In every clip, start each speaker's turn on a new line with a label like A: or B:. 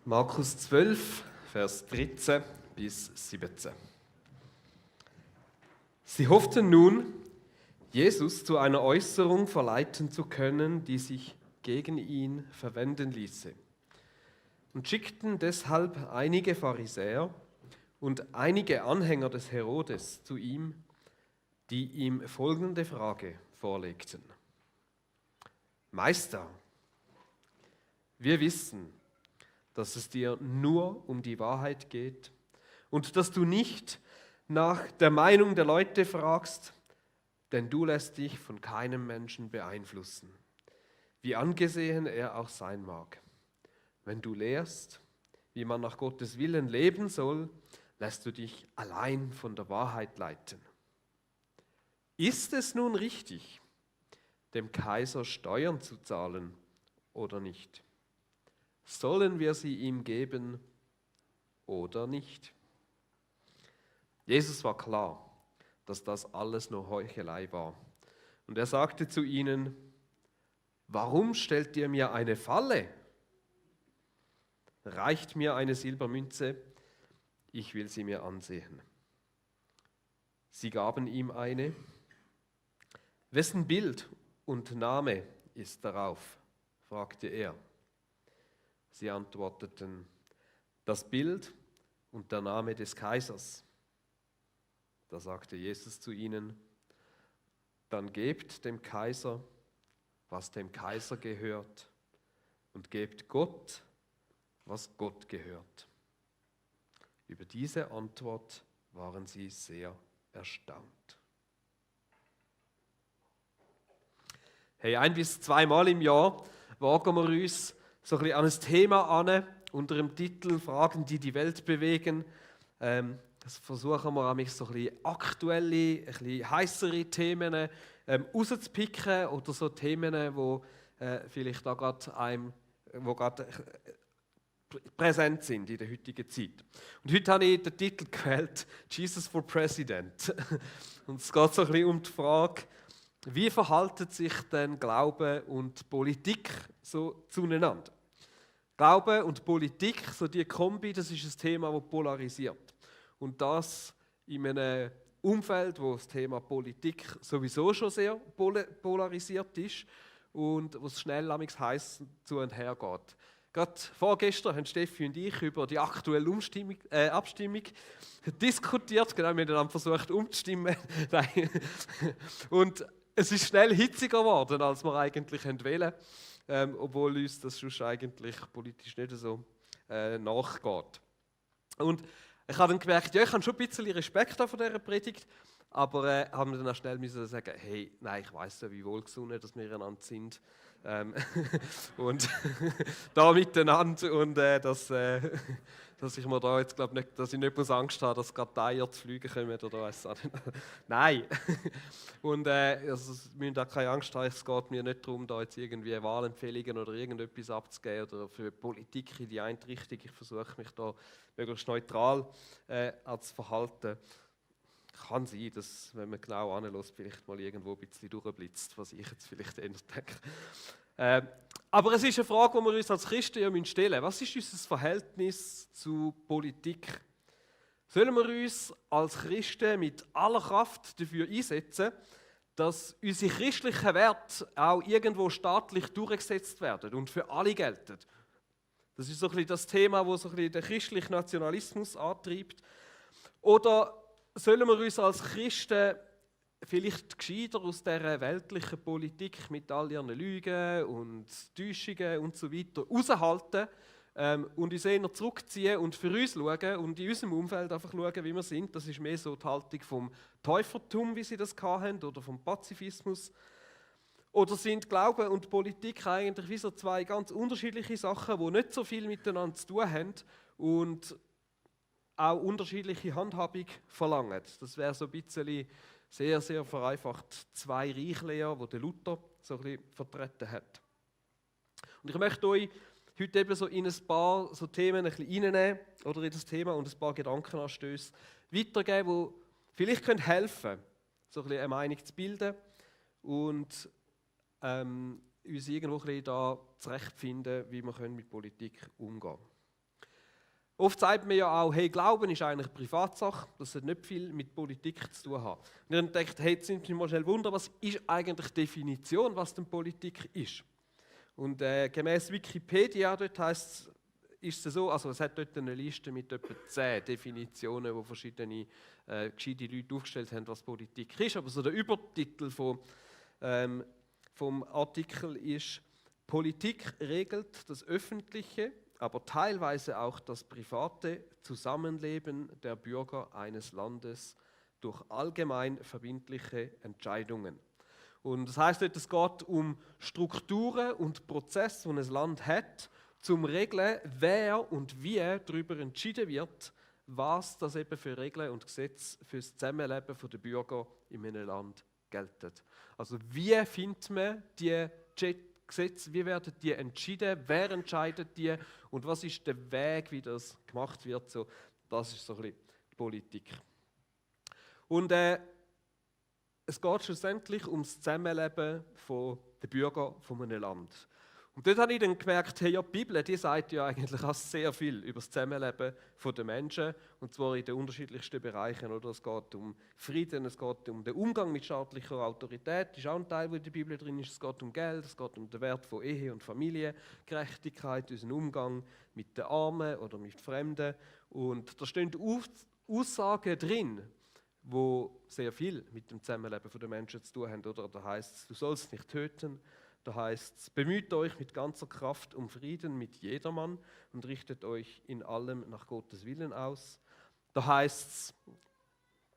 A: Markus 12, Vers 13 bis 17. Sie hofften nun, Jesus zu einer Äußerung verleiten zu können, die sich gegen ihn verwenden ließe, und schickten deshalb einige Pharisäer und einige Anhänger des Herodes zu ihm, die ihm folgende Frage vorlegten: Meister, wir wissen, dass es dir nur um die Wahrheit geht und dass du nicht nach der Meinung der Leute fragst, denn du lässt dich von keinem Menschen beeinflussen, wie angesehen er auch sein mag. Wenn du lehrst, wie man nach Gottes Willen leben soll, lässt du dich allein von der Wahrheit leiten. Ist es nun richtig, dem Kaiser Steuern zu zahlen oder nicht? Sollen wir sie ihm geben oder nicht? Jesus war klar, dass das alles nur Heuchelei war. Und er sagte zu ihnen: Warum stellt ihr mir eine Falle? Reicht mir eine Silbermünze, ich will sie mir ansehen. Sie gaben ihm eine. Wessen Bild und Name ist darauf? Fragte er. Sie antworteten: Das Bild und der Name des Kaisers. Da sagte Jesus zu ihnen: Dann gebt dem Kaiser, was dem Kaiser gehört, und gebt Gott, was Gott gehört. Über diese Antwort waren sie sehr erstaunt. Hey, 1 bis 2 Mal im Jahr wagen wir uns so ein bisschen an ein Thema an, unter dem Titel Fragen, die die Welt bewegen. Das versuchen wir, mich so ein bisschen aktuelle, ein bisschen heissere Themen rauszupicken oder so Themen, wo vielleicht auch gerade präsent sind in der heutigen Zeit. Und heute habe ich den Titel gewählt: Jesus for President. Und es geht so ein bisschen um die Frage, wie verhalten sich denn Glaube und Politik so zueinander? Glaube und Politik, so die Kombi, das ist ein Thema, das polarisiert. Und das in einem Umfeld, wo das Thema Politik sowieso schon sehr polarisiert ist und wo es schnell heiß zu und her geht. Gerade vorgestern haben Steffi und ich über die aktuelle Abstimmung diskutiert. Genau, wir haben dann versucht umzustimmen. Und es ist schnell hitziger geworden, als wir eigentlich wählen wollten, obwohl uns das sonst eigentlich politisch nicht so nachgeht. Und ich habe dann gemerkt, ja, ich habe schon ein bisschen Respekt vor dieser Predigt, aber habe mir dann auch schnell sagen, hey, nein, ich weiss ja, wie wohlgesonnen dass wir einander sind. Und da miteinander und dass ich mir da jetzt glaube nicht, dass ich nicht muss Angst habe, dass gerade Eier zu fliegen kommen oder was auch nicht. Nein. Und also, Sie müssen da keine Angst haben, es geht mir nicht darum, da jetzt irgendwie Wahlempfehlungen oder irgendetwas abzugeben oder für Politik in die eine Richtung. Ich versuche mich da möglichst neutral zu verhalten. Kann sein, dass, wenn man genau anhört, vielleicht mal irgendwo ein bisschen durchblitzt, was ich jetzt vielleicht eher denke. Aber es ist eine Frage, die wir uns als Christen ja stellen müssen. Was ist unser Verhältnis zu Politik? Sollen wir uns als Christen mit aller Kraft dafür einsetzen, dass unsere christlichen Werte auch irgendwo staatlich durchgesetzt werden und für alle gelten? Das ist so ein bisschen das Thema, das so ein bisschen den christlichen Nationalismus antreibt. Oder sollen wir uns als Christen vielleicht gescheiter aus dieser weltlichen Politik mit all ihren Lügen und Täuschungen und so weiter raushalten und uns eher zurückziehen und für uns schauen und in unserem Umfeld einfach schauen, wie wir sind? Das ist mehr so die Haltung vom Täufertum, wie sie das hatten, oder vom Pazifismus. Oder sind Glaube und Politik eigentlich wie so zwei ganz unterschiedliche Sachen, die nicht so viel miteinander zu tun haben und auch unterschiedliche Handhabung verlangen? Das wäre so ein bisschen sehr, sehr vereinfacht zwei Reichlehrer, die der Luther so ein bisschen vertreten hat. Und ich möchte euch heute eben so in ein paar so Themen ein bisschen reinnehmen oder in das Thema und ein paar Gedankenanstöße weitergeben, die vielleicht helfen können, so ein bisschen eine Meinung zu bilden und uns irgendwo ein bisschen da zurechtfinden, wie wir mit Politik umgehen können. Oft sagt man ja auch, hey, Glauben ist eigentlich Privatsache, das hat nicht viel mit Politik zu tun haben. Und dann denkt, hey, jetzt sind wir mal schnell Wunder, was ist eigentlich die Definition, was denn Politik ist? Und gemäß Wikipedia, dort ist es so, also es hat dort eine Liste mit etwa 10 Definitionen, wo verschiedene gescheite Leute aufgestellt haben, was Politik ist. Aber so der Übertitel vom Artikel ist: Politik regelt das öffentliche, aber teilweise auch das private Zusammenleben der Bürger eines Landes durch allgemein verbindliche Entscheidungen. Und das heißt, es geht um Strukturen und Prozesse, die ein Land hat, zum Regeln, wer und wie darüber entschieden wird, was das eben für Regeln und Gesetze für das Zusammenleben der Bürger in einem Land gelten. Also wie findet man die Gesetze, wie werden die entschieden, wer entscheidet die und was ist der Weg, wie das gemacht wird. So, das ist so ein bisschen die Politik. Und es geht schlussendlich um das Zusammenleben der Bürger von einem Land. Und dort habe ich dann gemerkt, hey, ja, die Bibel, die sagt ja eigentlich auch sehr viel über das Zusammenleben der Menschen, und zwar in den unterschiedlichsten Bereichen. Oder? Es geht um Frieden, es geht um den Umgang mit staatlicher Autorität, das ist auch ein Teil, der in der Bibel drin ist. Es geht um Geld, es geht um den Wert von Ehe und Familie, Gerechtigkeit, unseren Umgang mit den Armen oder mit Fremden. Und da stehen Aussagen drin, wo sehr viel mit dem Zusammenleben der Menschen zu tun haben. Oder da heißt es, du sollst nicht töten. Da heißt es, bemüht euch mit ganzer Kraft um Frieden mit jedermann und richtet euch in allem nach Gottes Willen aus. Da heißt es,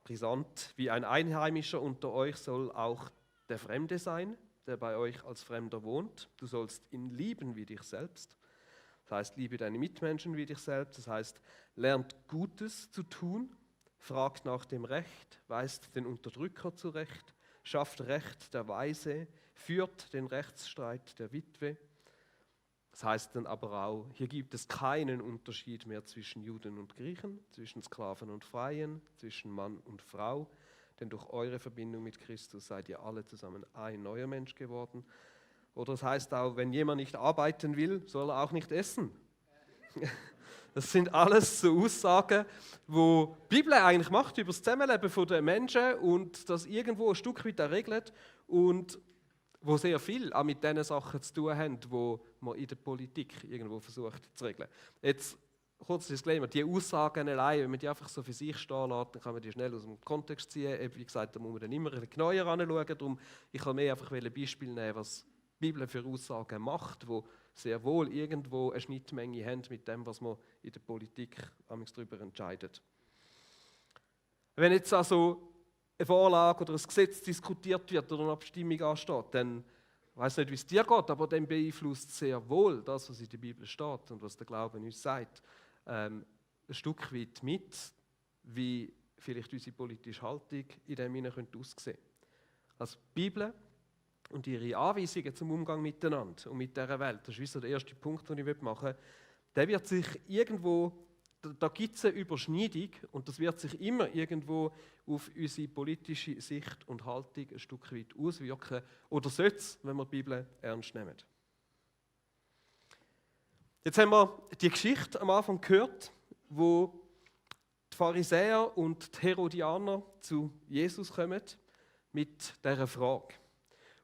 A: brisant, wie ein Einheimischer unter euch soll auch der Fremde sein, der bei euch als Fremder wohnt. Du sollst ihn lieben wie dich selbst. Das heißt, liebe deine Mitmenschen wie dich selbst. Das heißt, lernt Gutes zu tun, fragt nach dem Recht, weist den Unterdrücker zurecht, schafft Recht der Weise, führt den Rechtsstreit der Witwe. Das heißt dann aber auch, hier gibt es keinen Unterschied mehr zwischen Juden und Griechen, zwischen Sklaven und Freien, zwischen Mann und Frau, denn durch eure Verbindung mit Christus seid ihr alle zusammen ein neuer Mensch geworden. Oder es heißt auch, wenn jemand nicht arbeiten will, soll er auch nicht essen. Das sind alles so Aussagen, die die Bibel eigentlich macht über das Zusammenleben der Menschen und das irgendwo ein Stück weit regelt und wo sehr viel auch mit den Sachen zu tun haben, die man in der Politik irgendwo versucht zu regeln. Jetzt kurz Disclaimer, die Aussagen allein, wenn man die einfach so für sich stehen lässt, dann kann man die schnell aus dem Kontext ziehen. Wie gesagt, da muss man dann immer ein bisschen genauer anschauen. Darum, ich kann mehr einfach ein Beispiel nehmen, was die Bibel für Aussagen macht, die sehr wohl irgendwo eine Schnittmenge haben mit dem, was man in der Politik darüber entscheidet. Wenn jetzt also eine Vorlage oder ein Gesetz diskutiert wird oder eine Abstimmung ansteht, dann, ich weiß nicht, wie es dir geht, aber dann beeinflusst sehr wohl das, was in der Bibel steht und was der Glaube uns sagt, ein Stück weit mit, wie vielleicht unsere politische Haltung in dem hinein aussehen könnte. Also die Bibel und ihre Anweisungen zum Umgang miteinander und mit dieser Welt, das ist wie so der erste Punkt, den ich machen will, der wird sich irgendwo, da gibt es eine Überschneidung und das wird sich immer irgendwo auf unsere politische Sicht und Haltung ein Stück weit auswirken. Oder sollte es, wenn wir die Bibel ernst nehmen. Jetzt haben wir die Geschichte am Anfang gehört, wo die Pharisäer und die Herodianer zu Jesus kommen mit dieser Frage.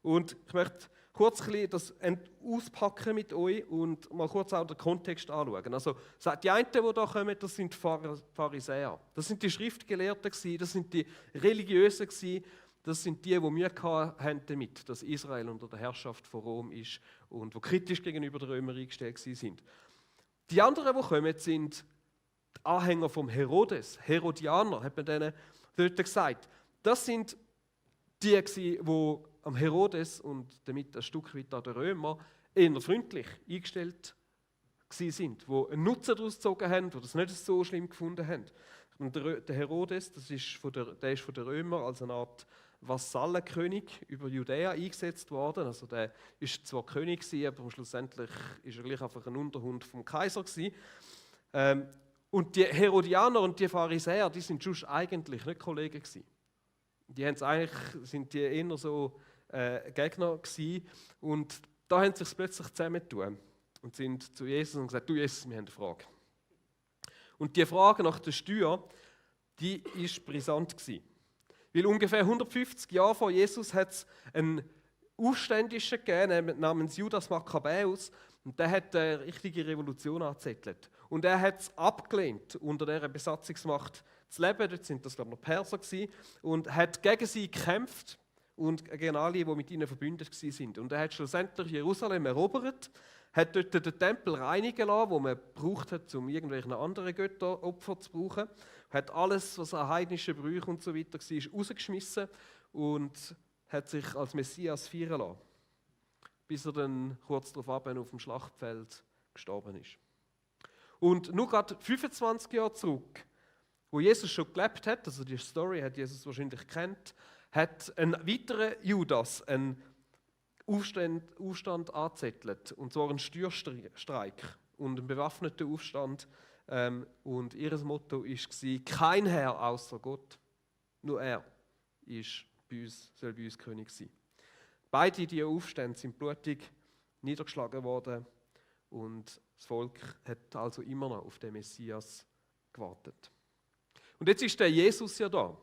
A: Und ich möchte kurz ein bisschen das auspacken mit euch und mal kurz auch den Kontext anschauen. Also die einen, die hier kommen, das sind die Pharisäer. Das sind die Schriftgelehrten, das sind die Religiösen, das sind die Mühe hatten damit, dass Israel unter der Herrschaft von Rom ist und die kritisch gegenüber den Römern eingestellt sind. Die anderen, die kommen, sind die Anhänger vom Herodes, Herodianer, hat man denen dort gesagt. Das sind die, die am Herodes und damit ein Stück weit an den Römer eher freundlich eingestellt sind, die einen Nutzen daraus gezogen haben, die das nicht so schlimm gefunden haben. Und der Herodes, der ist von den Römern als eine Art Vasallenkönig über Judäa eingesetzt worden. Also der ist zwar König gewesen, aber schlussendlich ist er gleich einfach ein Unterhund vom Kaiser gewesen. Und die Herodianer und die Pharisäer, die sind sonst eigentlich nicht Kollegen gewesen. Sind die eher so Gegner gewesen. Und da haben sie sich plötzlich zusammengetan und sind zu Jesus und gesagt: Du Jesus, wir haben eine Frage. Und die Frage nach der Steuer, die war brisant gewesen. Weil ungefähr 150 Jahre vor Jesus hat es einen Aufständischen gegeben, namens Judas Makkabäus, und der hat eine richtige Revolution angezettelt. Und er hat es abgelehnt, unter dieser Besatzungsmacht zu leben. Dort sind das, glaube ich, noch Perser gewesen, und hat gegen sie gekämpft und gegen alle, die mit ihnen verbündet waren. Und er hat schlussendlich Jerusalem erobert, hat dort den Tempel reinigen lassen, den man gebraucht hat, um irgendwelche anderen Götter Opfer zu brauchen. Hat alles, was an heidnischen Brüchen und so weiter war, rausgeschmissen und hat sich als Messias feiern lassen, bis er dann kurz darauf auf dem Schlachtfeld gestorben ist. Und nur gerade 25 Jahre zurück, wo Jesus schon gelebt hat, also die Story hat Jesus wahrscheinlich gekannt, hat ein weiterer Judas einen Aufstand angezettelt, und zwar einen Steuerstreik und einen bewaffneten Aufstand. Und ihr Motto war, kein Herr außer Gott, nur er soll bei uns König sein. Beide diese Aufstände sind blutig niedergeschlagen worden, und das Volk hat also immer noch auf den Messias gewartet. Und jetzt ist der Jesus ja da.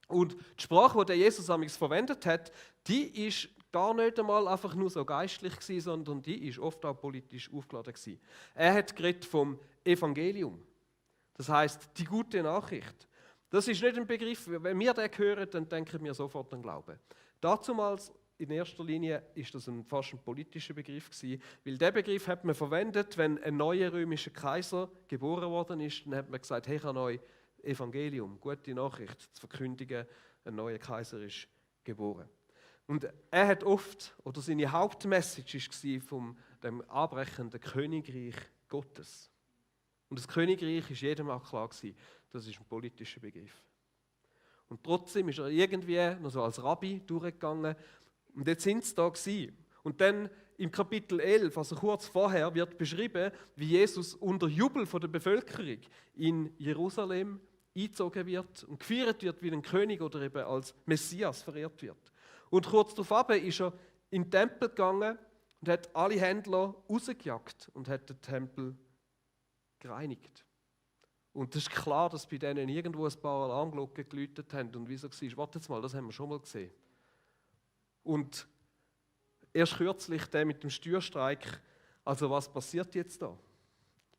A: Und die Sprache, die der Jesus amigs verwendet hat, die ist gar nicht einmal einfach nur so geistlich gewesen, sondern die ist oft auch politisch aufgeladen gewesen. Er hat geredet vom Evangelium. Das heißt die gute Nachricht. Das ist nicht ein Begriff, wenn wir den hören, dann denken wir sofort an Glauben. Dazumals in erster Linie ist das fast ein politischer Begriff gewesen, weil der Begriff hat man verwendet, wenn ein neuer römischer Kaiser geboren worden ist, dann hat man gesagt, hey, ich habe euch Evangelium, gute Nachricht zu verkündigen, ein neuer Kaiser ist geboren. Und er hat oft, oder seine Hauptmessage war von dem anbrechenden Königreich Gottes. Und das Königreich ist jedem auch klar gewesen, das ist ein politischer Begriff. Und trotzdem ist er irgendwie noch so als Rabbi durchgegangen, und jetzt sind sie da gewesen. Und dann im Kapitel 11, also kurz vorher, wird beschrieben, wie Jesus unter Jubel von der Bevölkerung in Jerusalem eingezogen wird und gefeiert wird wie ein König oder eben als Messias verehrt wird. Und kurz darauf ist er in den Tempel gegangen und hat alle Händler rausgejagt und hat den Tempel gereinigt. Und es ist klar, dass bei denen irgendwo ein paar Alarmglocken geläutet haben und wieso war, wartet mal, das haben wir schon mal gesehen. Und erst kürzlich der mit dem Steuerstreik, also was passiert jetzt da?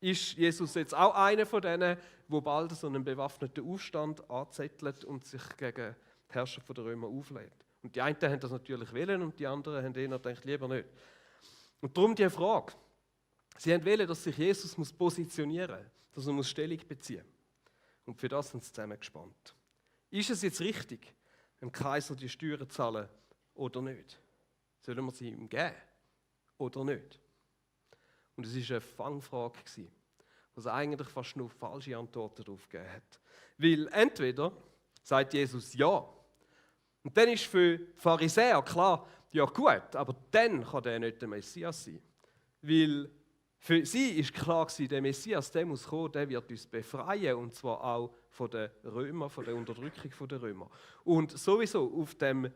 A: Ist Jesus jetzt auch einer von denen, wo bald so einen bewaffneten Aufstand anzettelt und sich gegen die Herrscher der Römer auflädt? Und die einen haben das natürlich wollen und die anderen haben eher gedacht, lieber nicht. Und darum die Frage. Sie haben wollen, dass sich Jesus positionieren muss, dass er Stellung beziehen muss. Und für das sind sie zusammen gespannt. Ist es jetzt richtig, dem Kaiser die Steuern zu zahlen oder nicht? Sollen wir sie ihm geben oder nicht? Und es war eine Fangfrage, wo es eigentlich fast nur falsche Antworten darauf gegeben hat. Weil entweder sagt Jesus ja, und dann ist für die Pharisäer klar, ja gut, aber dann kann der nicht der Messias sein. Weil für sie war klar, der Messias, der muss kommen, der wird uns befreien, und zwar auch von den Römern, von der Unterdrückung der Römer. Und sowieso auf dem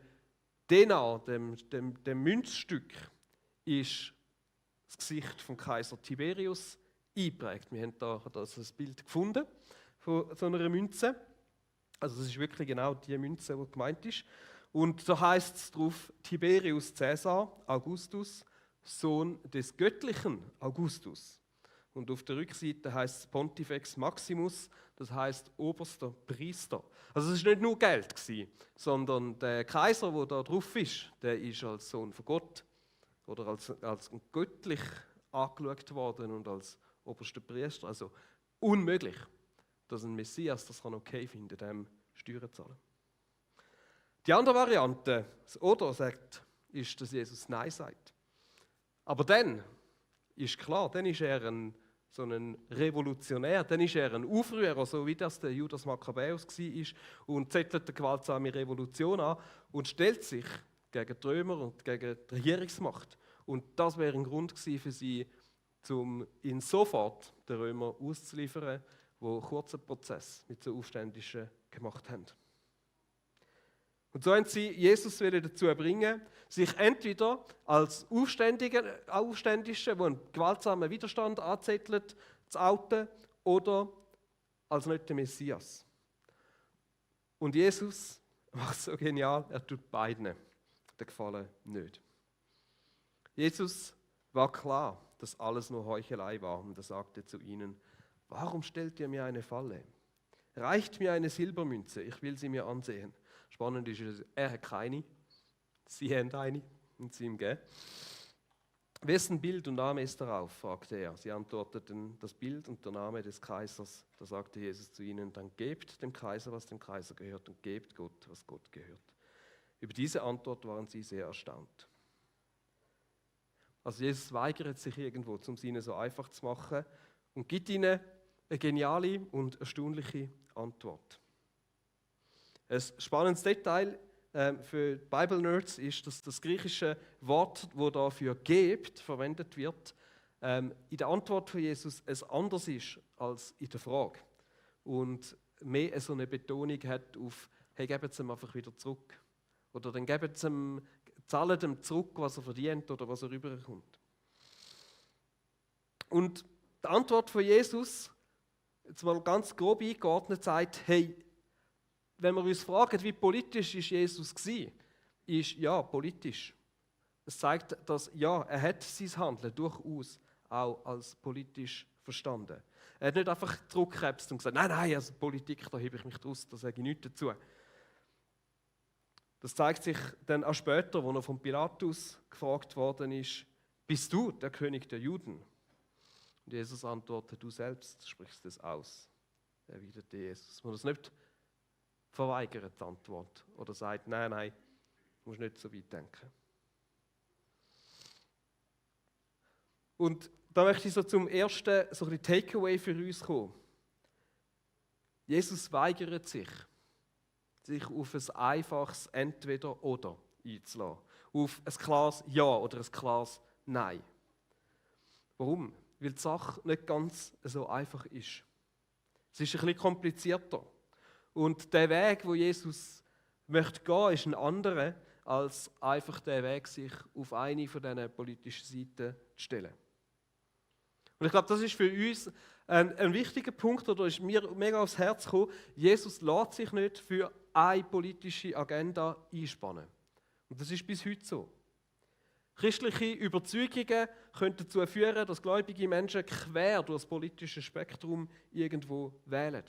A: Denar, dem Münzstück, ist das Gesicht von Kaiser Tiberius eingeprägt. Wir haben da ein Bild gefunden von so einer Münze. Also das ist wirklich genau die Münze, die gemeint ist. Und da heißt es drauf, Tiberius Caesar Augustus, Sohn des göttlichen Augustus. Und auf der Rückseite heißt es Pontifex Maximus, das heißt oberster Priester. Also es war nicht nur Geld, sondern der Kaiser, der da drauf ist, der ist als Sohn von Gott oder als göttlich angeschaut worden und als oberster Priester. Also unmöglich, dass ein Messias das okay finden kann, dem Steuern zu zahlen. Die andere Variante, das Oder sagt, ist, dass Jesus Nein sagt. Aber dann ist klar, dann ist er so ein Revolutionär, dann ist er ein Aufrührer, so wie das der Judas Makkabäus war, und zettelt eine gewaltsame Revolution an und stellt sich gegen die Römer und gegen die Regierungsmacht. Und das wäre ein Grund gewesen für sie, um ihn sofort den Römern auszuliefern, die einen kurzen Prozess mit so Aufständischen gemacht haben. Und so haben sie Jesus dazu bringen, sich entweder als Aufständische, die einen gewaltsamen Widerstand anzettelt, zu outen, oder als nicht der Messias. Und Jesus macht es so genial, er tut beiden den Gefallen nicht. Jesus war klar, dass alles nur Heuchelei war und er sagte zu ihnen, warum stellt ihr mir eine Falle? Reicht mir eine Silbermünze, ich will sie mir ansehen. Spannend ist, er hat keine, sie haben eine und sie ihm geben. Wessen Bild und Name ist darauf? Fragte er. Sie antworteten, das Bild und der Name des Kaisers. Da sagte Jesus zu ihnen, dann gebt dem Kaiser, was dem Kaiser gehört und gebt Gott, was Gott gehört. Über diese Antwort waren sie sehr erstaunt. Also Jesus weigert sich irgendwo, um es ihnen so einfach zu machen und gibt ihnen eine geniale und erstaunliche Antwort. Ein spannendes Detail für Bible-Nerds ist, dass das griechische Wort, das dafür gebt, verwendet wird, in der Antwort von Jesus es anders ist als in der Frage. Und mehr so eine Betonung hat auf, hey, gebt es ihm einfach wieder zurück. Oder dann zahlt ihm zurück, was er verdient oder was er rüberkommt. Und die Antwort von Jesus, jetzt mal ganz grob eingeordnet, sagt, hey, wenn wir uns fragen, wie politisch ist Jesus gewesen, ist ja politisch. Es zeigt, dass ja, er hat sein Handeln durchaus auch als politisch verstanden. Er hat nicht einfach zurückgekrebst und gesagt, nein, also Politik, da hebe ich mich draus, da sage ich nichts dazu. Das zeigt sich dann auch später, als er von Pilatus gefragt worden ist, bist du der König der Juden? Und Jesus antwortet, du selbst sprichst es aus, erwiderte Jesus. Man das nicht verweigert, die Antwort, oder sagt, nein, du musst nicht so weit denken. Und da möchte ich so zum ersten so ein Takeaway für uns kommen. Jesus weigert sich auf ein einfaches Entweder-Oder einzulassen. Auf ein klares Ja oder ein klares Nein. Warum? Weil die Sache nicht ganz so einfach ist. Es ist ein bisschen komplizierter. Und der Weg, wo Jesus möchte gehen, ist ein anderer, als einfach der Weg, sich auf eine von diesen politischen Seiten zu stellen. Und ich glaube, das ist für uns ein wichtiger Punkt, oder ist mir mega aufs Herz gekommen. Jesus lässt sich nicht für eine politische Agenda einspannen. Und das ist bis heute so. Christliche Überzeugungen können dazu führen, dass gläubige Menschen quer durch das politische Spektrum irgendwo wählen.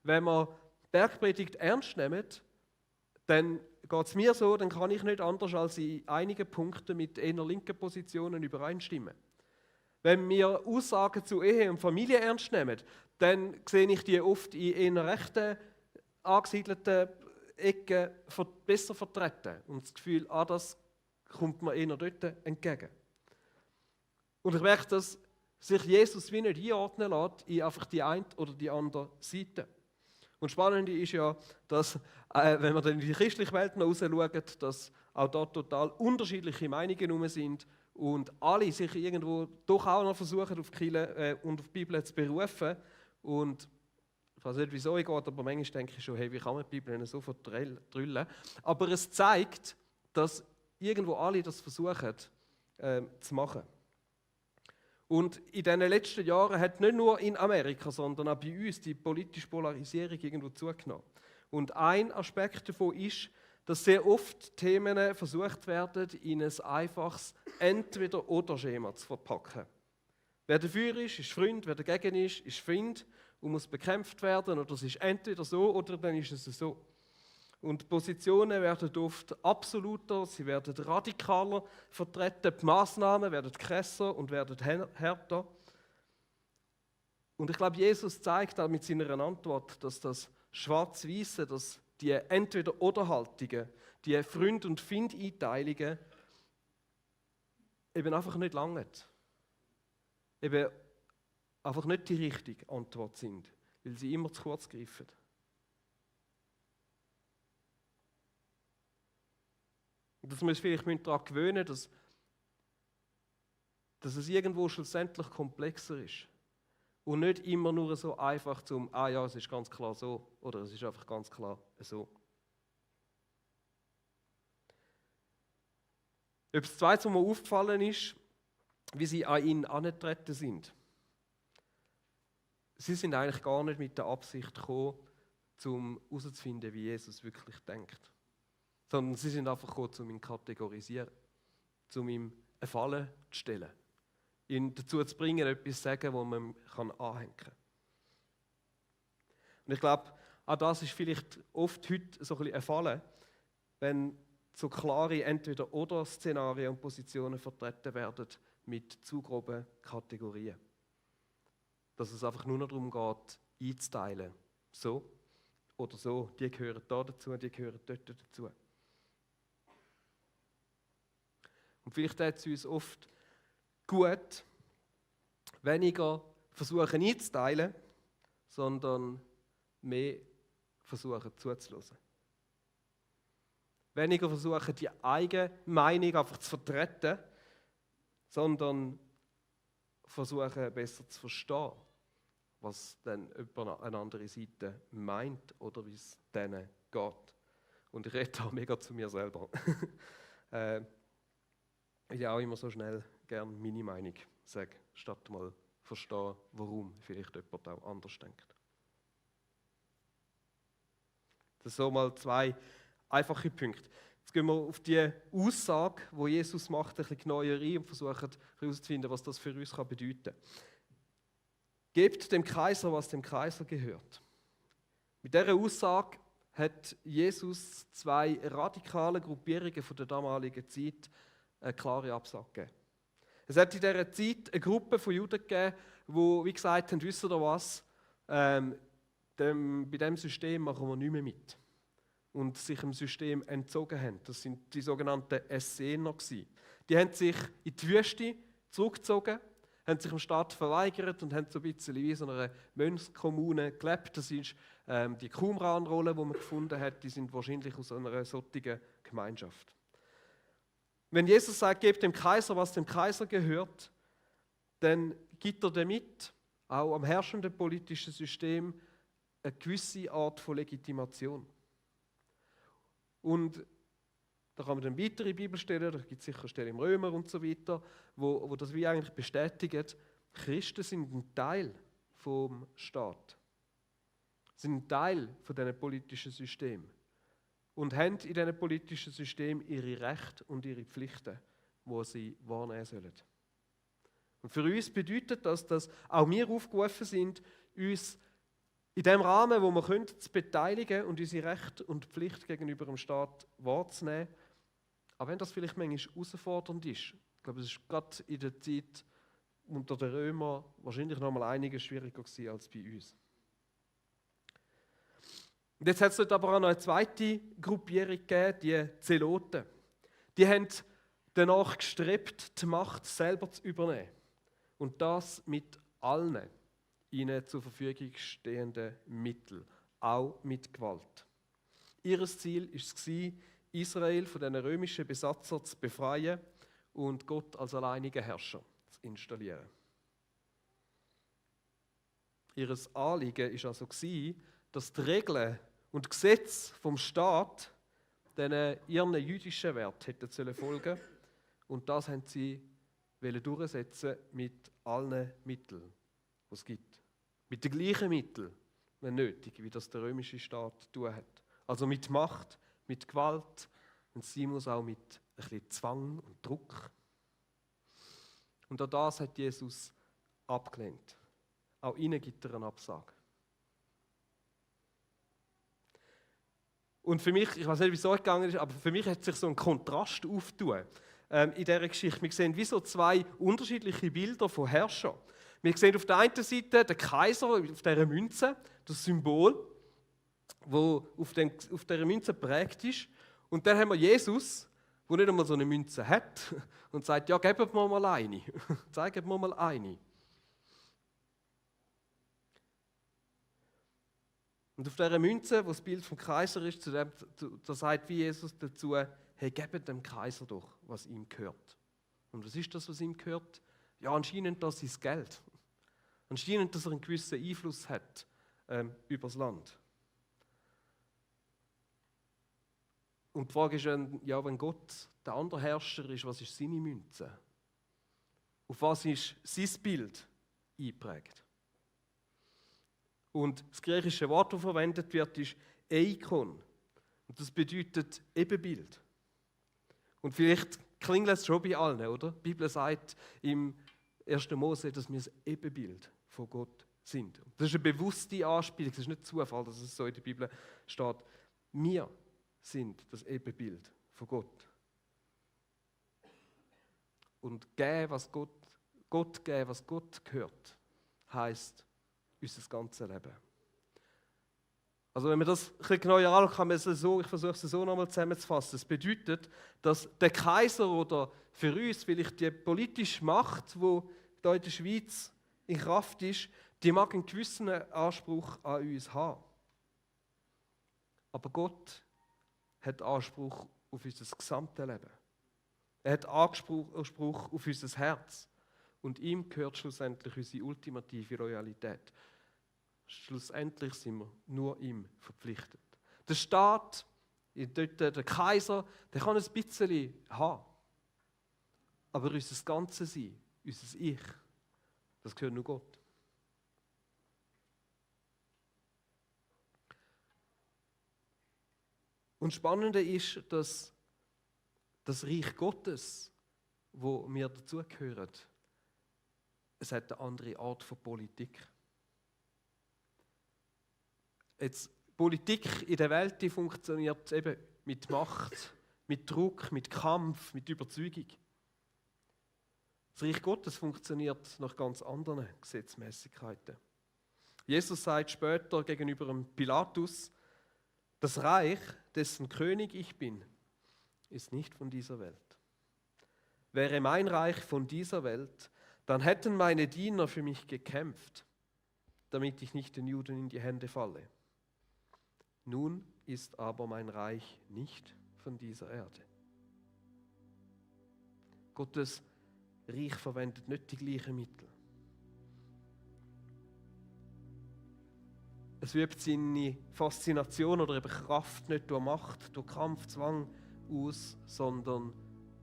A: Wenn wir Bergpredigt ernst nehmen, dann geht es mir so, dann kann ich nicht anders als in einigen Punkten mit eher linken Positionen übereinstimmen. Wenn wir Aussagen zu Ehe und Familie ernst nehmen, dann sehe ich die oft in eher rechten angesiedelten Ecken besser vertreten und das Gefühl, das kommt mir eher dort entgegen. Und ich merke, dass sich Jesus wie nicht einordnen lässt in einfach die eine oder die andere Seite. Und das Spannende ist ja, dass, wenn wir dann in die christliche Welt noch rausschauen, dass auch da total unterschiedliche Meinungen herum sind und alle sich irgendwo doch auch noch versuchen, auf die Kirche und auf die Bibel zu berufen. Und ich weiß nicht, wieso ich gehe, aber manchmal denke ich schon, hey, wie kann man die Bibel so verdrüllen? Aber es zeigt, dass irgendwo alle das versuchen zu machen. Und in den letzten Jahren hat nicht nur in Amerika, sondern auch bei uns die politische Polarisierung irgendwo zugenommen. Und ein Aspekt davon ist, dass sehr oft Themen versucht werden, in ein einfaches Entweder-oder-Schema zu verpacken. Wer dafür ist Freund, wer dagegen ist Feind und muss bekämpft werden. Oder es ist entweder so oder dann ist es so. Und Positionen werden oft absoluter, sie werden radikaler vertreten, die Massnahmen werden krasser und werden härter. Und ich glaube, Jesus zeigt auch mit seiner Antwort, dass das Schwarz-Weiße, dass die Entweder-oder-Haltungen, die Freund- und Find-Einteilungen eben einfach nicht langen. Eben einfach nicht die richtige Antwort sind, weil sie immer zu kurz greifen. Und dass wir uns vielleicht daran gewöhnen müssen, dass es irgendwo schlussendlich komplexer ist. Und nicht immer nur so einfach zum, ja, es ist ganz klar so, oder es ist einfach ganz klar so. Etwas Zweites, was mir aufgefallen ist, wie sie an ihn herangetreten sind. Sie sind eigentlich gar nicht mit der Absicht gekommen, um herauszufinden, wie Jesus wirklich denkt. Sondern sie sind einfach gekommen, um ihn zu kategorisieren, um ihm eine Falle zu stellen. Ihn dazu zu bringen, etwas zu sagen, das man anhängen kann. Und ich glaube, auch das ist vielleicht oft heute so ein bisschen eine Falle, wenn so klare Entweder-oder-Szenarien und Positionen vertreten werden mit zu groben Kategorien. Dass es einfach nur noch darum geht, einzuteilen. So oder so. Die gehören da dazu, die gehören dort dazu. Und vielleicht tut es uns oft gut, weniger versuchen einzuteilen, sondern mehr versuchen zuzuhören. Weniger versuchen, die eigene Meinung einfach zu vertreten, sondern versuchen, besser zu verstehen, was dann eine andere Seite meint oder wie es denen geht. Und ich rede auch mega zu mir selber. Ich ja auch immer so schnell gerne meine Meinung sagen, statt mal verstehen, warum vielleicht jemand auch anders denkt. Das sind so mal 2 einfache Punkte. Jetzt gehen wir auf die Aussage, die Jesus macht, ein bisschen genauer rein und versuchen herauszufinden, was das für uns bedeuten kann. Gebt dem Kaiser, was dem Kaiser gehört. Mit dieser Aussage hat Jesus 2 radikale Gruppierungen von der damaligen Zeit eine klare Absage gegeben. Es hat in dieser Zeit eine Gruppe von Juden gegeben, die, wie gesagt haben, wisst ihr was, bei diesem System machen wir nicht mehr mit. Und sich dem System entzogen haben. Das sind die sogenannten Essener. Die haben sich in die Wüste zurückgezogen, haben sich dem Staat verweigert und haben so ein bisschen wie so einer Mönchskommune gelebt. Das ist die Qumran-Rolle, die man gefunden hat, die sind wahrscheinlich aus einer solchen Gemeinschaft. Wenn Jesus sagt, gebt dem Kaiser, was dem Kaiser gehört, dann gibt er damit auch am herrschenden politischen System eine gewisse Art von Legitimation. Und da kann man dann weitere Bibelstellen, da gibt es sicher Stellen im Römer und so weiter, wo das wie eigentlich bestätigen, Christen sind ein Teil vom Staat, sind ein Teil von diesem politischen System und haben in diesem politischen System ihre Rechte und ihre Pflichten, die sie wahrnehmen sollen. Und für uns bedeutet das, dass auch wir aufgerufen sind, uns in dem Rahmen, wo wir können, zu beteiligen und unsere Rechte und Pflicht gegenüber dem Staat wahrzunehmen. Auch wenn das vielleicht manchmal herausfordernd ist. Ich glaube, es ist gerade in der Zeit unter den Römern wahrscheinlich noch mal einiges schwieriger gewesen als bei uns. Und jetzt hat es dort aber auch noch eine zweite Gruppierung gegeben, die Zeloten. Die haben danach gestrebt, die Macht selber zu übernehmen. Und das mit allen ihnen zur Verfügung stehenden Mitteln, auch mit Gewalt. Ihr Ziel war es, Israel von den römischen Besatzern zu befreien und Gott als alleinigen Herrscher zu installieren. Ihr Anliegen war also, dass die Regeln und Gesetze vom Staat ihren jüdischen Wert hätten folgen sollen. Und das haben sie durchsetzen mit allen Mitteln, die es gibt. Mit den gleichen Mitteln, wenn nötig, wie das der römische Staat tun hat. Also mit Macht, mit Gewalt und sie muss auch mit ein bisschen Zwang und Druck. Und auch das hat Jesus abgelehnt. Auch ihnen gibt er eine Absage. Und für mich, ich weiß nicht, wie es euch gegangen ist, aber für mich hat sich so ein Kontrast aufgetan in dieser Geschichte. Wir sehen wie so 2 unterschiedliche Bilder von Herrschern. Wir sehen auf der einen Seite den Kaiser auf dieser Münze, das Symbol, das auf dieser Münze geprägt ist. Und dann haben wir Jesus, der nicht einmal so eine Münze hat und sagt, ja, gebt mir mal eine. Zeigt mir mal eine. Und auf dieser Münze, wo das Bild vom Kaiser ist, da sagt wie Jesus dazu, hey, gebt dem Kaiser doch, was ihm gehört. Und was ist das, was ihm gehört? Ja, anscheinend das ist Geld. Anscheinend, dass er einen gewissen Einfluss hat über das Land. Und die Frage ist, ja, wenn Gott der andere Herrscher ist, was ist seine Münze? Auf was ist sein Bild eingeprägt? Und das griechische Wort, das verwendet wird, ist Eikon. Und das bedeutet Ebenbild. Und vielleicht klingelt es schon bei allen, oder? Die Bibel sagt im 1. Mose, dass wir das Ebenbild von Gott sind. Das ist eine bewusste Anspielung, das ist nicht Zufall, dass es so in der Bibel steht. Wir sind das Ebenbild von Gott. Und geben, was Gott geben, was Gott gehört, heisst unser ganzes Leben. Also wenn man das ein bisschen genauer anschaut, kann man es so, ich versuche es so nochmal zusammenzufassen. Es bedeutet, dass der Kaiser oder für uns vielleicht die politische Macht, die hier in der Schweiz in Kraft ist, die mag einen gewissen Anspruch an uns haben. Aber Gott hat Anspruch auf unser gesamtes Leben. Er hat Anspruch auf unser Herz. Und ihm gehört schlussendlich unsere ultimative Loyalität. Schlussendlich sind wir nur ihm verpflichtet. Der Staat, der Kaiser, der kann ein bisschen haben. Aber unser ganzes Sein, unser Ich, das gehört nur Gott. Und das Spannende ist, dass das Reich Gottes, wo wir dazugehören, es hat eine andere Art von Politik. Jetzt, Politik in der Welt, die funktioniert eben mit Macht, mit Druck, mit Kampf, mit Überzeugung. Das Reich Gottes funktioniert nach ganz anderen Gesetzmäßigkeiten. Jesus sagt später gegenüber dem Pilatus, das Reich, dessen König ich bin, ist nicht von dieser Welt. Wäre mein Reich von dieser Welt, dann hätten meine Diener für mich gekämpft, damit ich nicht den Juden in die Hände falle. Nun ist aber mein Reich nicht von dieser Erde. Gottes Reich verwendet nicht die gleichen Mittel. Es übt seine Faszination oder eben Kraft nicht durch Macht, durch Kampf, Zwang aus, sondern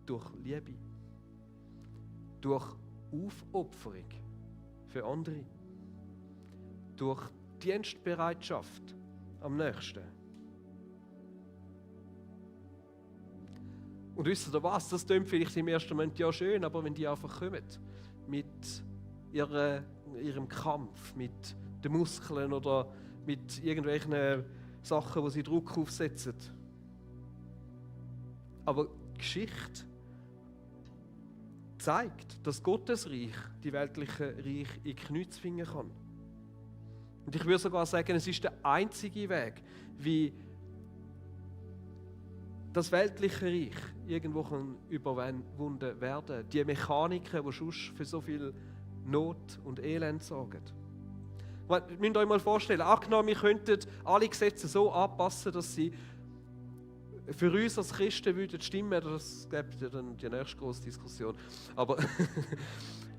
A: durch Liebe. Durch Aufopferung für andere. Durch Dienstbereitschaft am nächsten. Und wisst ihr was? Das klingt vielleicht im ersten Moment ja schön, aber wenn die einfach kommen mit ihrem Kampf, mit den Muskeln oder mit irgendwelchen Sachen, wo sie Druck aufsetzen. Aber die Geschichte zeigt, dass Gottes Reich die weltliche Reich in die Knie zwingen kann. Und ich würde sogar sagen, es ist der einzige Weg, wie das weltliche Reich irgendwo überwunden werden kann. Die Mechaniken, die sonst für so viel Not und Elend sorgen. Ihr müsst euch mal vorstellen, angenommen, wir könnten alle Gesetze so anpassen, dass sie für uns als Christen würden stimmen, das gibt ja dann die nächste grosse Diskussion. Aber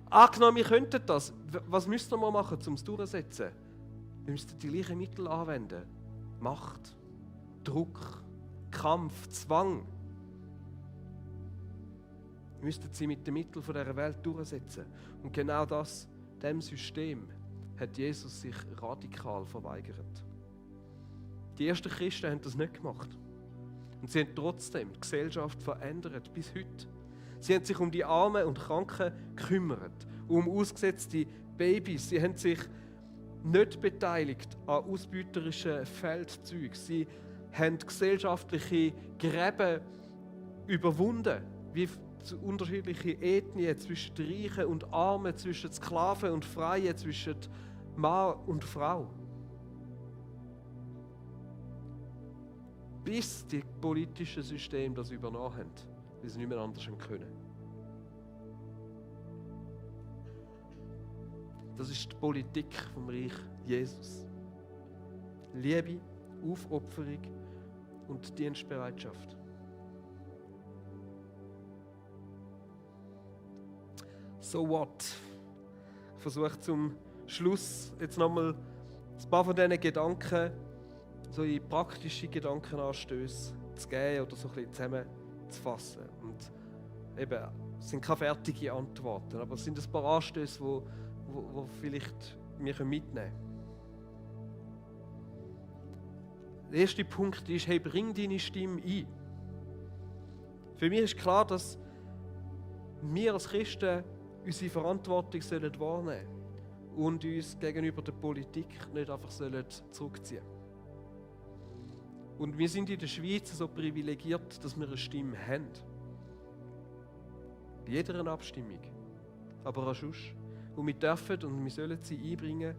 A: angenommen, wir könnten das, was müssten wir machen, um es durchzusetzen? Wir müssten die gleichen Mittel anwenden. Macht, Druck, Kampf, Zwang. Wir müssten sie mit den Mitteln dieser Welt durchsetzen. Und genau das, dem System, hat Jesus sich radikal verweigert. Die ersten Christen haben das nicht gemacht. Und sie haben trotzdem die Gesellschaft verändert, bis heute. Sie haben sich um die Armen und Kranken gekümmert, um ausgesetzte Babys. Sie haben sich nicht beteiligt an ausbeuterischen Feldzügen. Sie haben gesellschaftliche Gräben überwunden, wie unterschiedliche Ethnien zwischen den Reichen und Armen, zwischen Sklaven und Freien, zwischen Mann und Frau. Bis die politischen Systeme das übernommen haben, weil sie nicht mehr anders können. Das ist die Politik vom Reich Jesus. Liebe, Aufopferung und Dienstbereitschaft. So what? Ich versuche zum Schluss jetzt nochmal ein paar von diesen Gedanken, so in praktische Gedankenanstöße zu geben oder so ein bisschen zusammenzufassen. Und eben, es sind keine fertigen Antworten, aber es sind ein paar Anstöße, die vielleicht wir mitnehmen können. Der erste Punkt ist, hey, bring deine Stimme ein. Für mich ist klar, dass wir als Christen unsere Verantwortung wahrnehmen sollen und uns gegenüber der Politik nicht einfach zurückziehen sollen. Und wir sind in der Schweiz so privilegiert, dass wir eine Stimme haben. Bei jeder Abstimmung. Aber auch sonst. Und wir dürfen und wir sollen sie einbringen,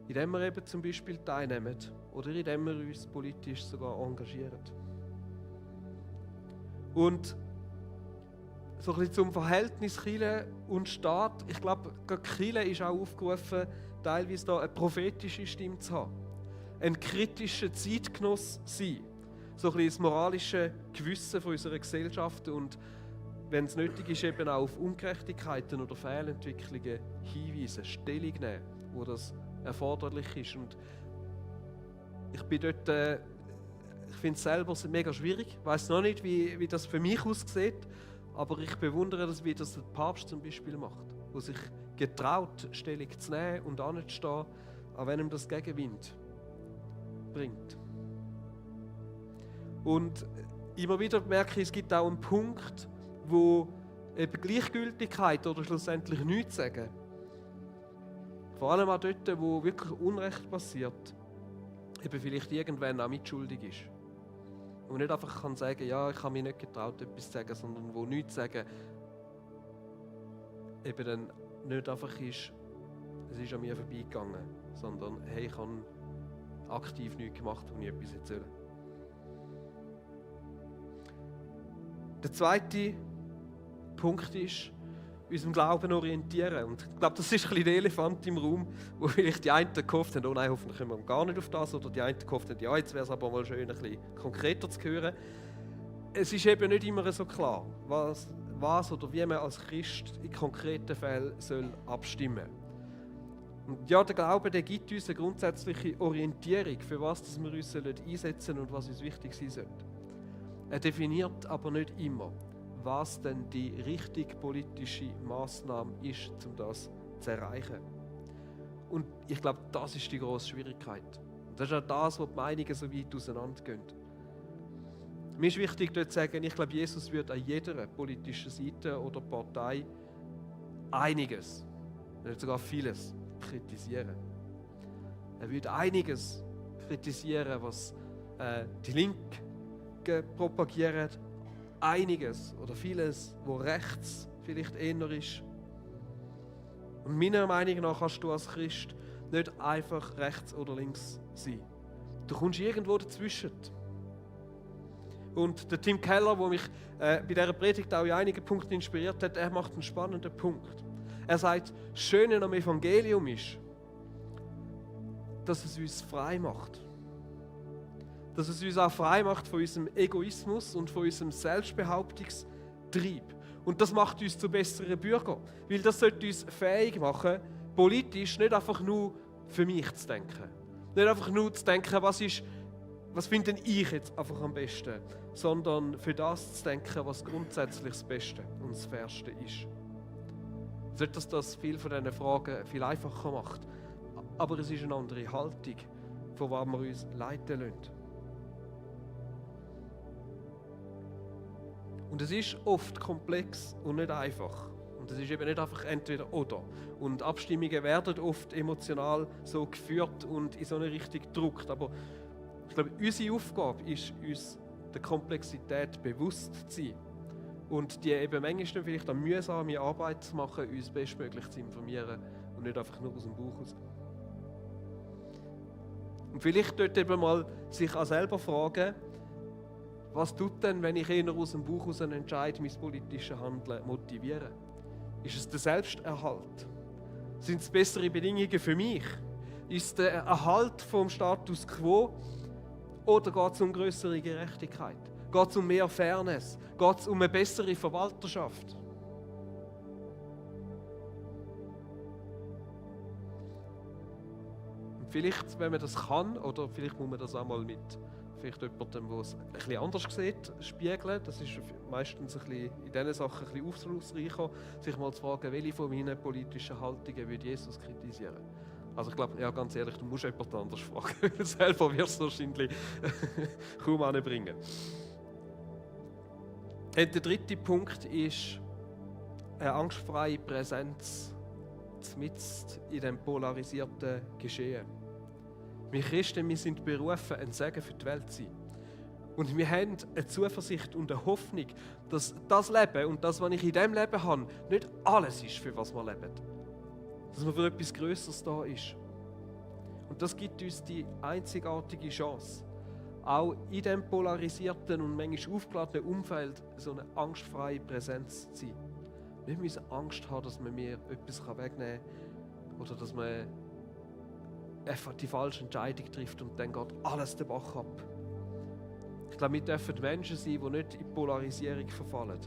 A: indem wir eben zum Beispiel teilnehmen oder indem wir uns politisch sogar engagieren. Und so ein bisschen zum Verhältnis Kirche und Staat. Ich glaube, die Kirche ist auch aufgerufen, teilweise da eine prophetische Stimme zu haben. Ein kritischer Zeitgenoss sein. So ein bisschen das moralische Gewissen von unserer Gesellschaft und, wenn es nötig ist, eben auch auf Ungerechtigkeiten oder Fehlentwicklungen hinweisen, Stellung nehmen, wo das erforderlich ist. Und ich bin dort, ich finde es selber mega schwierig. Ich weiss noch nicht, wie das für mich aussieht, aber ich bewundere das, wie das der Papst zum Beispiel macht, der sich getraut, Stellung zu nehmen und anzustehen, auch wenn ihm das Gegenwind bringt. Und immer wieder merke ich, es gibt auch einen Punkt, wo eben Gleichgültigkeit oder schlussendlich nichts sagen, vor allem auch dort, wo wirklich Unrecht passiert, eben vielleicht irgendwann auch mitschuldig ist. Und nicht einfach kann sagen, ja, ich habe mich nicht getraut, etwas zu sagen, sondern wo nichts sagen, eben dann nicht einfach ist, es ist an mir vorbeigegangen, sondern hey, ich habe aktiv nichts gemacht, wo ich etwas erzähle. Der zweite Punkt ist, unserem Glauben orientieren. Und ich glaube, das ist ein bisschen der Elefant im Raum, wo vielleicht die einen gehofft haben, oh nein, hoffentlich kommen wir gar nicht auf das, oder die einen gehofft haben, ja, jetzt wäre es aber mal schön, ein bisschen konkreter zu hören. Es ist eben nicht immer so klar, was oder wie man als Christ in konkreten Fällen abstimmen soll. Und ja, der Glaube, der gibt uns eine grundsätzliche Orientierung, für was wir uns einsetzen sollen und was uns wichtig sein sollte. Er definiert aber nicht immer, was denn die richtige politische Massnahme ist, um das zu erreichen. Und ich glaube, das ist die grosse Schwierigkeit. Das ist auch das, wo die Meinungen so weit auseinandergehen. Mir ist wichtig, dort zu sagen, ich glaube, Jesus wird an jeder politischen Seite oder Partei einiges, nicht sogar vieles, kritisieren. Er wird einiges kritisieren, was die Linken propagieren, einiges oder vieles, wo rechts vielleicht eher ist. Und meiner Meinung nach kannst du als Christ nicht einfach rechts oder links sein. Du kommst irgendwo dazwischen. Und der Tim Keller, der mich bei dieser Predigt auch in einigen Punkten inspiriert hat, er macht einen spannenden Punkt. Er sagt, das Schöne am Evangelium ist, dass es uns frei macht. Dass es uns auch frei macht von unserem Egoismus und von unserem Selbstbehauptungstrieb. Und das macht uns zu besseren Bürgern. Weil das sollte uns fähig machen, politisch nicht einfach nur für mich zu denken. Nicht einfach nur zu denken, was finde ich jetzt einfach am besten, sondern für das zu denken, was grundsätzlich das Beste und das Fairste ist. Nicht, dass das viele von diesen Fragen viel einfacher macht, aber es ist eine andere Haltung, von der wir uns leiten lassen. Und es ist oft komplex und nicht einfach. Und es ist eben nicht einfach entweder oder. Und Abstimmungen werden oft emotional so geführt und in so eine Richtung gedrückt. Aber ich glaube, unsere Aufgabe ist, uns der Komplexität bewusst zu sein. Und die eben manchmal vielleicht eine mühsame Arbeit zu machen, uns bestmöglich zu informieren und nicht einfach nur aus dem Bauch raus. Und vielleicht dort eben mal sich auch selber fragen, was tut denn, wenn ich eher aus dem Bauch heraus einen Entscheid, mein politisches Handeln motiviere? Ist es der Selbsterhalt? Sind es bessere Bedingungen für mich? Ist es der Erhalt vom Status quo? Oder geht es um größere Gerechtigkeit? Geht es um mehr Fairness? Geht es um eine bessere Verwalterschaft? Und vielleicht, wenn man das kann, oder vielleicht muss man das auch mal mit vielleicht jemandem, der es ein bisschen anders sieht, spiegeln. Das ist meistens ein bisschen, in diesen Sachen ein bisschen aufschlussreicher, sich mal zu fragen, welche von meinen politischen Haltungen würde Jesus kritisieren. Also ich glaube, ja, ganz ehrlich, du musst jemand anders fragen, weil selber wirst du wahrscheinlich kaum anbringen. Der dritte Punkt ist eine angstfreie Präsenz mitten in dem polarisierten Geschehen. Wir Christen, wir sind berufen, ein Segen für die Welt zu sein. Und wir haben eine Zuversicht und eine Hoffnung, dass das Leben und das, was ich in diesem Leben habe, nicht alles ist, für was wir leben. Dass man für etwas Größeres da ist. Und das gibt uns die einzigartige Chance, auch in diesem polarisierten und manchmal aufgeladenen Umfeld so eine angstfreie Präsenz zu sein. Wir müssen Angst haben, dass man mir etwas wegnehmen kann oder dass man einfach die falsche Entscheidung trifft und dann geht alles den Bach ab. Ich glaube, wir dürfen Menschen sein, die nicht in Polarisierung verfallen,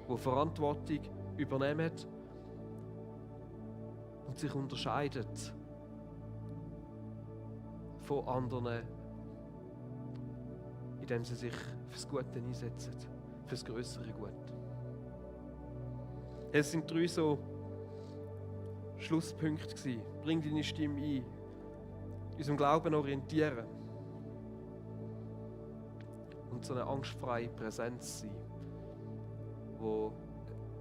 A: die Verantwortung übernehmen und sich unterscheiden von anderen, indem sie sich fürs Gute einsetzen, fürs größere Gut. Es sind 3 so Schlusspunkte gewesen. Bring deine Stimme ein, unserem Glauben orientieren und so eine angstfreie Präsenz sein, die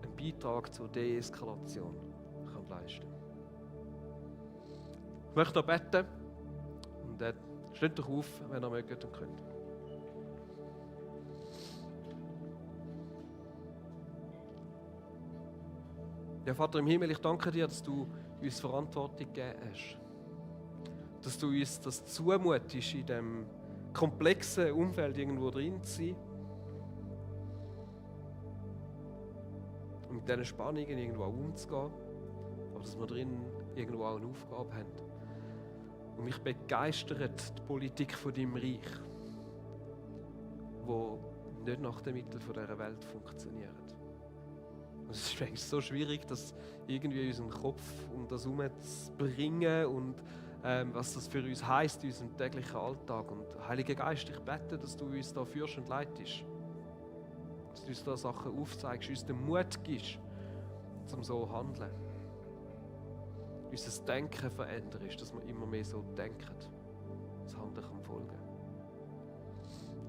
A: einen Beitrag zur Deeskalation kann leisten kann. Ich möchte noch beten und steht doch auf, wenn ihr mögt und könnt. Ja, Vater im Himmel, ich danke dir, dass du uns Verantwortung gegeben hast. Dass du uns das zumutest, in diesem komplexen Umfeld irgendwo drin zu sein. Und mit diesen Spannungen irgendwo auch umzugehen. Aber dass wir drin irgendwo auch eine Aufgabe haben. Und mich begeistert die Politik von deinem Reich, die nicht nach den Mitteln dieser Welt funktioniert. Es ist eigentlich so schwierig, das irgendwie in unserem Kopf um das herumzubringen und was das für uns heisst in unserem täglichen Alltag. Und Heiliger Geist, ich bete, dass du uns da führst und leitest. Dass du uns da Sachen aufzeigst, uns den Mut gibst, um so zu handeln. Unser Denken veränderst, dass wir immer mehr so denken, das Handeln kann folgen.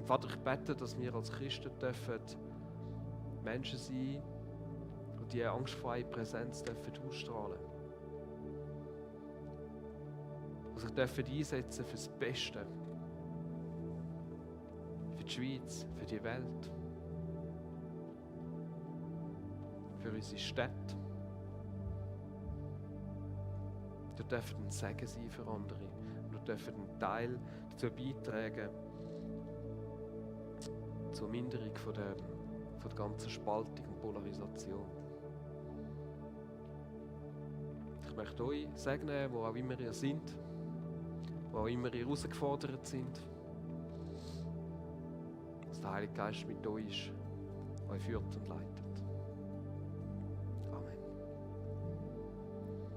A: Vater, ich bete, dass wir als Christen dürfen Menschen sein, die diese angstfreie Präsenz ausstrahlen dürfen. Die sich dürfen einsetzen für das Beste. Für die Schweiz, für die Welt. Für unsere Städte. Wir dürfen ein Segen sein für andere. Wir dürfen einen Teil dazu beitragen, zur Minderung von der ganzen Spaltung und Polarisation. Ich möchte euch segnen, wo auch immer ihr seid, wo auch immer ihr herausgefordert sind, dass der Heilige Geist mit euch ist, euch führt und leitet.